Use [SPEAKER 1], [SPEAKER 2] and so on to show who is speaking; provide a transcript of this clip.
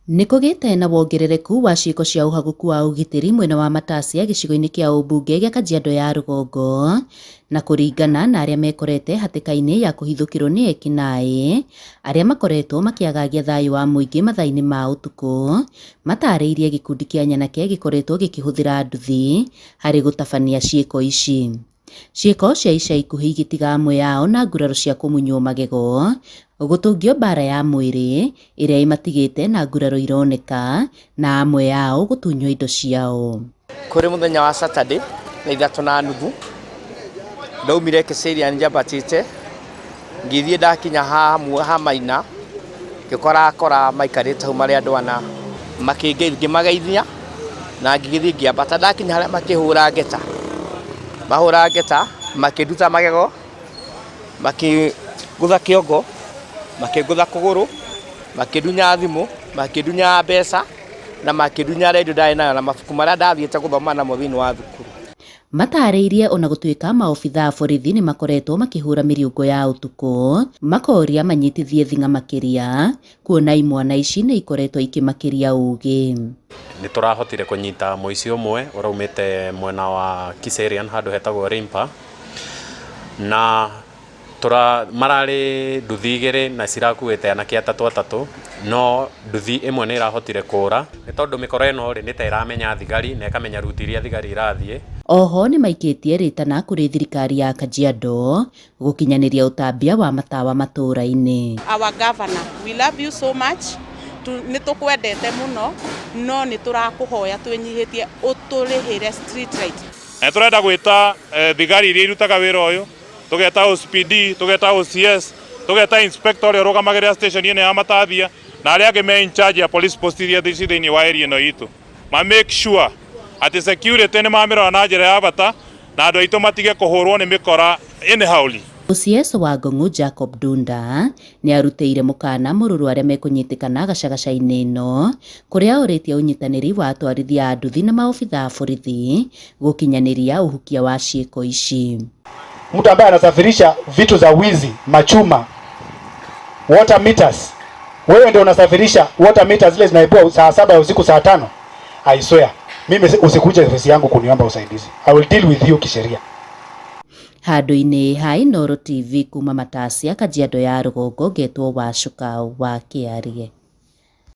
[SPEAKER 1] Nĩ kũgĩte na wongerereku wa ciĩko cia ũhagũku wa ũgitĩri mwena wa Matasia gĩcigo-inĩ kĩa ũmbunge gĩa Kajiado ya Rũgongo, na kũringana na arĩa mekorete hatĩka-inĩ ya kũhithũkĩrwo nĩ ekinaĩ arĩa makoretwo makĩagagia thayũ wa mũingĩ mathaa-inĩ ma ũtukũ, matarĩirie gĩkundi kĩa nyanake gĩkoretwo gĩkĩhũthĩra nduthi harĩ gũtabania ciĩko ici. Ciĩko cia ica ikuhĩ igĩtiga amwe ao na nguraro cia kũmunywo magego, gũtũngio mbaara ya mwĩrĩ ĩrĩa ĩmatigĩte na nguraro ironeka, na amwe ao gũtunywo indo ciao.
[SPEAKER 2] Kũrĩ mũthenya wa Saturday thaa 3:30 ndaumire Kiserian njambatĩte ngĩthiĩ ndakinya ha Maina ngĩkora akora maikarĩte hau marĩ andũ ana ngĩmageithia na ngĩgĩthiĩ ngĩambata ndakinya harĩa makĩhũra ngeta, mahũra ngeta makĩnduta magego, makĩngũtha kĩongo, makĩngũtha kũgũrũ, makĩndunya thimũ, makĩndunya mbeca na makĩndunya redio ndarĩ nayo na mabuku marĩa ndathiĩte gũthoma namo thĩinĩ wa thukuru.
[SPEAKER 1] Matarĩirie ona gũtuĩka maobithaa a borithi nĩmakoretwo makĩhũra mĩriũngo ya ũtukũ, makoria manyitithie thing'a makĩria kuona imwana ici nĩ ikoretwo ikĩmakĩria ũgĩ.
[SPEAKER 3] Nĩ tũrahotire kũnyita mũici ũmwe ũraumĩte mwena wa Kiserian handũ hetagwo Rimpa na Tũra, mararĩ nduthi igĩrĩ na cirakuĩte anake atatũ atatũ, no nduthi ĩmwe nĩ ĩrahotire kũũra. Nĩ tondũ mĩkora ĩno rĩ, nĩ ta ĩramenya thigari na ĩkamenya route iria thigari irathiĩ.
[SPEAKER 1] Oho nĩmaikĩtie rĩtana kũrĩ thirikari ya Kajiado gũkinyanĩria ũtambia wa matawa matũra-inĩ.
[SPEAKER 4] Our governor, we love you so much, nĩ tũkwendete mũno, no nĩ tũrakũhoya twĩnyihĩtie ũtũrĩhĩre street light.
[SPEAKER 5] Na nĩ tũrenda gwĩta thigari iria irutaga wĩra ũyũ tũgeta OCPD, tũgeta OCS, tũgeta inspector ũrĩa ũrũgamagĩrĩra station ĩno ya Matathia na arĩa angĩ me in charge ya police post iria ci thĩinĩ wa area ĩno itũ ma make sure atĩ security nĩ mamĩrora na njĩra ya bata na andũ aitũ matige kũhũrwo nĩ mĩkora anyhowly.
[SPEAKER 1] OCS wa Ngong'u Jacob Dunda nĩarutĩire mũkana mũrũrũ arĩa mekũnyitĩkana gacagaca-inĩ ĩno kũrĩa orĩtie ũnyitanĩri wa atwarithia a nduthi na maobithaa a borithi gũkinyanĩria ũhukia wa ciĩko ici.
[SPEAKER 6] Mtu ambaye anasafirisha vitu za wizi, machuma, water meters. Wewe ndio unasafirisha water meters zile zinaibua saa 7 ya usiku saa 5. I swear, mimi usikuje ofisi yangu kuniomba usaidizi. I will deal with you kisheria.
[SPEAKER 1] Handũ-inĩ ha Inooro TV kuma Matasia, Kajiado ya Rũgongo, ngetwo Wacuka wa Kĩarie.